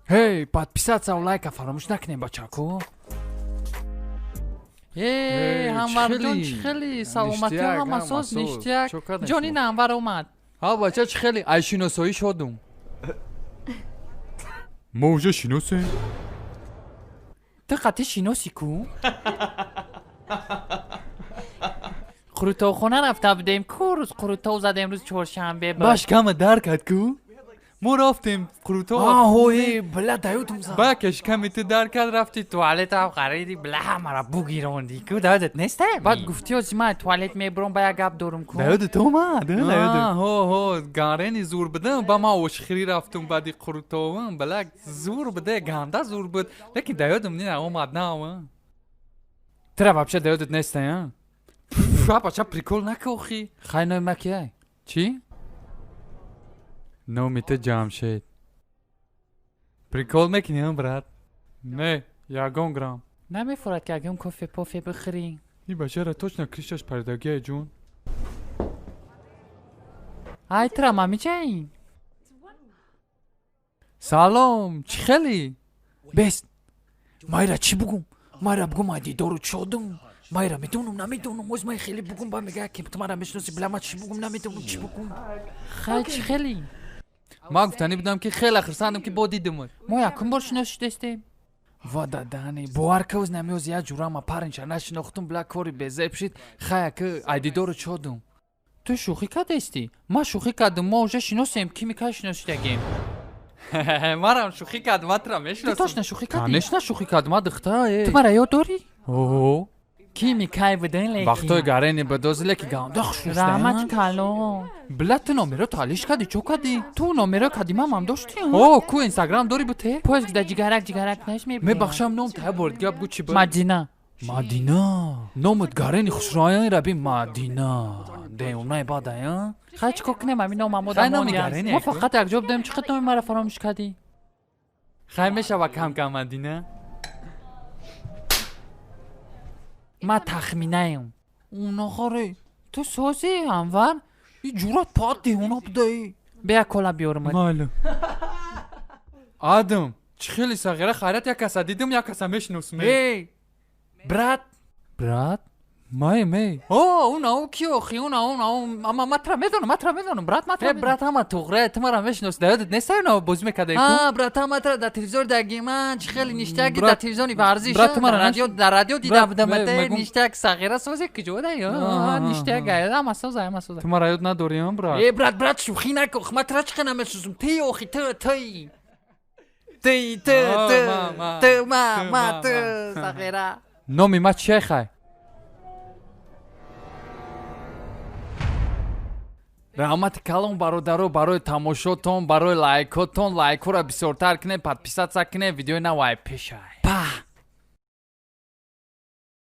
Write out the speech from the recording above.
Ҳей, подписаться ва лайка фаромӯш накунем, бачако. Э, Анварҷон, чӣ хеле саломатӣ, ҳама соз, ништяк. Ҷони на Анвар омад. Ҳа, бача, чӣ хеле ай шиносоӣ шодум. Мо уже шиносем. Ту қатъи шиносӣ ку? Қурутовхона рафта будем ку, рӯз қурутов задем, рӯз чоршанбе. Баш кама дар кард ку? Мо рафтем қурутов. Аҳои, бла, даёдум за. Ба кашками ту дар кард, рафти туалетам хариди, бла, ҳамара бугиронди ку, даёдат неста? Баъд гуфти, ози ман туалет мебурам, ба як гап дорум ку. Даёдат омад, даёдат. Ҳо, ҳо, гарени зур будам, ба ман ошхирӣ рафтум баъди қурутовам, бла, зур буде, ганда зур буд. Лекин даёдам не омад, на. Тра вообще даёдат неста, я? Бача, прикол нака охи. Хай, номи ма кияй? Чӣ? Номи ту Ҷамшед. Прикол мекунӣ, брат? Не, ягон грамм. Намефурад ки ягон кофе пофе бихӯрӣ? И бачара точно кришаш паридагия, ҷун. Ай, тра мамичаин. Салом, чӣ хелӣ? Бест. Майра чӣ бугум? Майра бугум, ай дидору чодум. Майра медонам, намедонам, оз май хеле бугум, ба мега ки ту мара мешиноси, била, ма чӣ бугум, намедонам чӣ бугум. Хай, чӣ хелӣ? Ман гуфтанӣ будам, ки хеле хурсандам, ки бо дидимат. Мо якум бор шинос шудестем. Ва дадани, бовар ка, оз намеоз як ҷура ма паринча нашинохтум, била, кори безеб шид. Хая ки ай дидору чодум. Ту шӯхӣ кардестӣ? Ман шӯхӣ кардам, мо уже шиносем, ки микай шинос шудагем. Марам шӯхӣ кардам, ман тура мешиносам. Ту точно шӯхӣ кардӣ? Конечно, шӯхӣ кардам, ма духта. Ту мара ёд дорӣ? О. Ки микай будин, лекин? Вақтои гарени бадози, леки ганда хушрӯ. Раҳмати калон. Била, ту номеро талиш кардӣ, чо кардӣ? Ту номеро кадимамам доштӣ? О, ку инстаграм дорӣ буте? Поиск да ҷигарак ҷигарак наш мебинам. Мебахшам, ном та бор дига бугу, чӣ буд? Мадина. Мадина. Номат гарени хушроян раби Мадина. Деунай бадая. Хай, чӣ кор кунем, ҳамин номам Хай, номи гарени. Мо фақат якҷо будем, чӣ қадр номи мара фаромӯш кардӣ? Хай, мешава кам кам, Мадина. Ман тахминаем. Унохоре, ту созӣ, Анвар? И ҷурат пат деҳона будаӣ. Бия, кола биёрам. Майли. Адам, чӣ хеле сағира, хайрат, як каса дидим, як каса мешиносум. Эй, брат. Брат? Маем, эй. О, уна у ки охи, уна, уна, у, ама ма тра медонам, ма тра медонам, брат, ма тра. Э, брат, ҳама туғра, ту мара мешиноси, даёдат нест, уна бозӣ мекардаи ку? А, брат, ҳама тра дар телевизор дагиман, чӣ хеле ништяки дар телевизиони варзиш. Брат, ту мара радио, дар радио дида будам, ништяк сағира созе куҷо да? Ништяк, ҳама соза, ҳама соза. Ту мара ёд надорӣ, брат? Э, брат, брат, шӯхӣ накун, ма тра чӣ хел намешиносам? Ти охи, ту, ти. Ти, ту, ту, ту, ма, ма, ту, сағира. Номи ма чия, хай? Раҳмати калон, бародаро, барои тамошотон, барои лайкотон. Лайкҳоро бисёртар кунед, подписаться кунед, видеои навай пешай.